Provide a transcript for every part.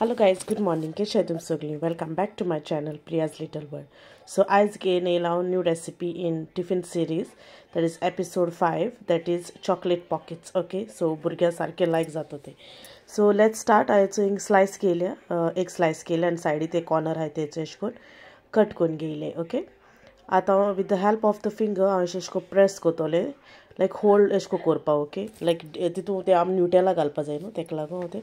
Hello guys, good morning. कशे तुम सगळीं? Welcome back to my channel Priya's little world. So आयज घेवन येयला हांव new recipe in tiffin series, that is episode 5, that is chocolate pockets. Okay, so भुरग्यां सारकें लायक जाता ते. So let's start. हांवें एक स्लायस केल्या, एक स्लायस केलें आनी सायडी ते कॉर्नर आहाय तेचो अशें करून कट करून घेयलें. ओके, आतां with the help of the finger हांव अशें करून प्रेस करतलें, लायक होल्ड अशें करून करपा. ओके, लायक तितून ते आमी न्यूटेला घालपा जाय न्हू, तेका लागून हांव तें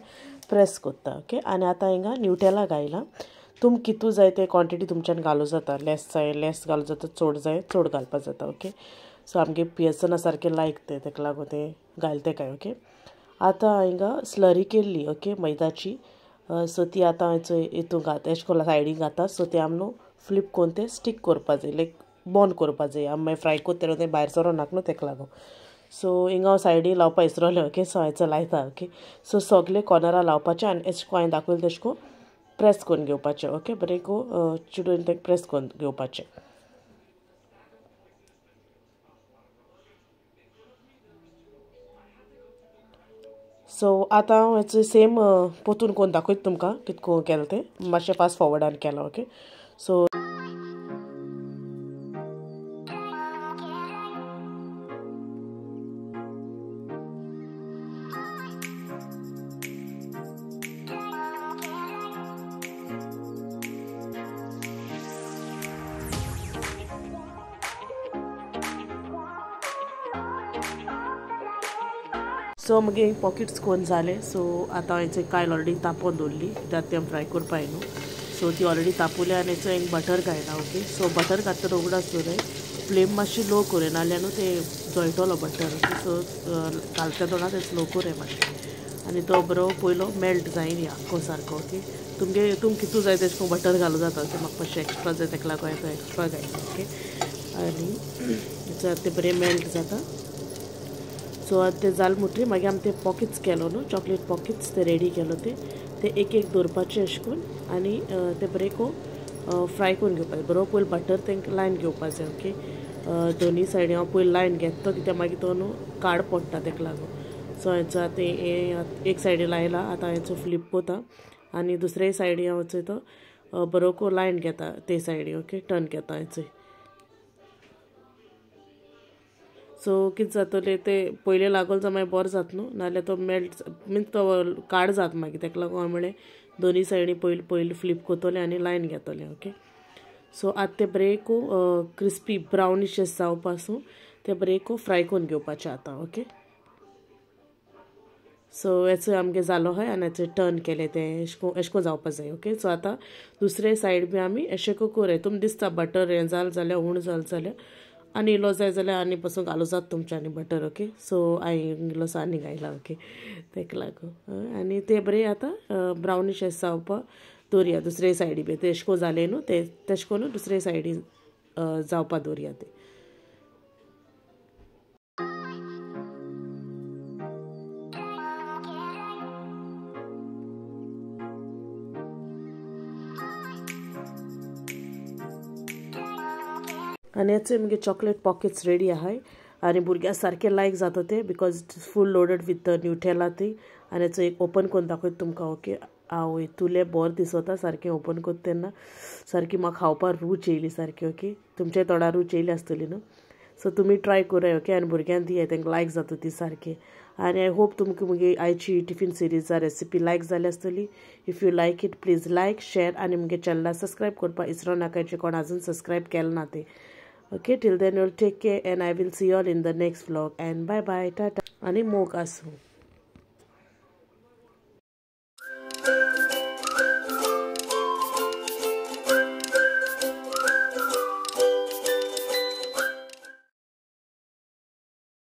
प्रेस करता. ओके, आनी आतां हिंगा न्यूटेला घायला. तुम कितू जाय ते क्वॉन्टिटी तुमच्यान घालूं जाता, लेस जाय लेस घालूं जाता, चड जाय चड घालपा जाता. ओके, सो आमगे पियर्सना सारकें लायक तें, तेका लागून तें घायलें तें काय. ओके, आतां हिंगा स्लरी केल्ली, ओके, मैदाची. सो ती आतां हांवें हितून घाता, अशें करून सायडीक घाता. सो ते आमी न्हू फ्लिप करून तें स्टीक करपा जाय, लायक बंद करपा जाय. आमी मागीर फ्राय करता तेन्ना तें भायर सरों नाका न्हू, तेका लागून. सो हिंगा हांव सायडी लावपा विसरोलें. ओके, सो हांवें लायता. ओके, सो सगळे कॉर्नरा लावपाचें आनी अशें करून हांवें दाखयलें तशें करून प्रेस करून घेवपाचें. ओके, बरें चिडून तें प्रेस करून घेवपाचें. सो आतां हांव हेचो सेम पोतून करून दाखयता तुमकां कितको केलें तें, मातशें फास्ट फॉवर्डान केलां. ओके, सो सो मागीर पॉकेट्स कोन जाले. सो आतां हांवें कायल ऑलरेडी तापोवन दवरली, कित्याक तें फ्राय करपा न्हू. सो ती ऑलरेडी तापवली आनी हेचो एक बटर घायला. ओके, सो बटर घातल्यार उगडास दवराय, फ्लेम मातशी लो करूं, नाल्यार न्हू तें जळटलो बटर. ओके, सो घालता तेन्ना तें स्लो करूं मातशें, आनी तो बरो पयलो मेल्ट जायना आख्खो सारको. ओके, तुमगे तुम कितू जाय तेशें करून बटर घालूं जाता. ओके, म्हाका मातशें एक्स्ट्रा जाय तेका लागून हांवें तो एक्स्ट्रा घायला. ओके, आनी तें बरें मेल्ट जाता. सो आतां तें जालें म्हणटकीर मागीर आमी ते पॉकेट्स केलो न्हू, चॉकलेट पॉकेट्स ते रेडी केलो. ते ते एक एक दवरपाचे अशें करून आनी ते बरें फ्राय करून घेवपाचें. बरो पयलीं बटर तांकां लायन घेवपा जाय. ओके, दोनी सायडीन हांव पयलीं लायन घेता, कित्याक मागीर तो न्हू काड पडटा तेका लागून. सो हांवें आतां हें एक सायडीन लायला, आतां हांवें फ्लिप करता आनी दुसरे सायडीन हांव तो बरो लायन घेता ते सायडीन. ओके, टर्न घेता हांवें. सो कितें जातलें तें पयलें लागोल जाल्यार मागीर बरें जाता न्हू, नाल्यार तो मेल्ट मिन्स तो काड जाता मागीर. तेका लागून हांवें म्हणलें दोनी सायडी पयलीं पयलीं फ्लिप करतलें आनी लायन घेतलें. ओके, सो आतां तें बरें क्रिस्पी ब्रावनिश जावपा आसूं तें बरें फ्राय करून घेवपाचें आतां. ओके, सो हेचो आमगे जालो आहाय आनी हेचो टर्न केलें तें अशें करून जावपा जाय. ओके, सो आतां दुसरे सायड बी आमी अशें करूं. तुमकां दिसता बटर हें जालें जाल्यार उण जालें जाल्यार आनी इल्लो जाय जाल्यार आनी पसून घालूं जाता तुमच्यांनी बटर. ओके, सो हांवें इल्लोसो आनी घायला. ओके, तेका लागून आनी तें बरें आतां ब्रावनिश जावपा दवरया दुसरे सायडी बी. तें अशें करून जालें न्हू तें तेशें करून दुसरे सायडी जावपा दवरया तें. आनी हेचे मुगे चॉकलेट पॉकेट्स रेडी आहाय आनी भुरग्यां सारकें लायक जाता ते, because it's full loaded with the Nutella ती. आनी हेचो एक ओपन करून दाखयता तुमकां. ओके, हांव हितूले बरें दिसता सारकें ओपन करता तेन्ना, सारकी म्हाका खावपाक रूच येयली सारकी. ओके, तुमच्या तोंडार रूच येयली आसतली न्हू. सो तुमी ट्राय कराय. ओके, आनी भुरग्यांक दियाय, तांकां लायक जाता ती सारकी. आनी I hope तुमकां मुगे आयची टिफिन सिरीजा रेसिपी लायक जाली आसतली. If you like it please like, share आनी मुगे चॅनला सबस्क्रायब करपाक विसरो नाका, जे कोण आजून सबस्क्रायब केलें ना ते. Okay, till then you'll take care and I will see you all in the next vlog and bye bye, tata ani mog asu.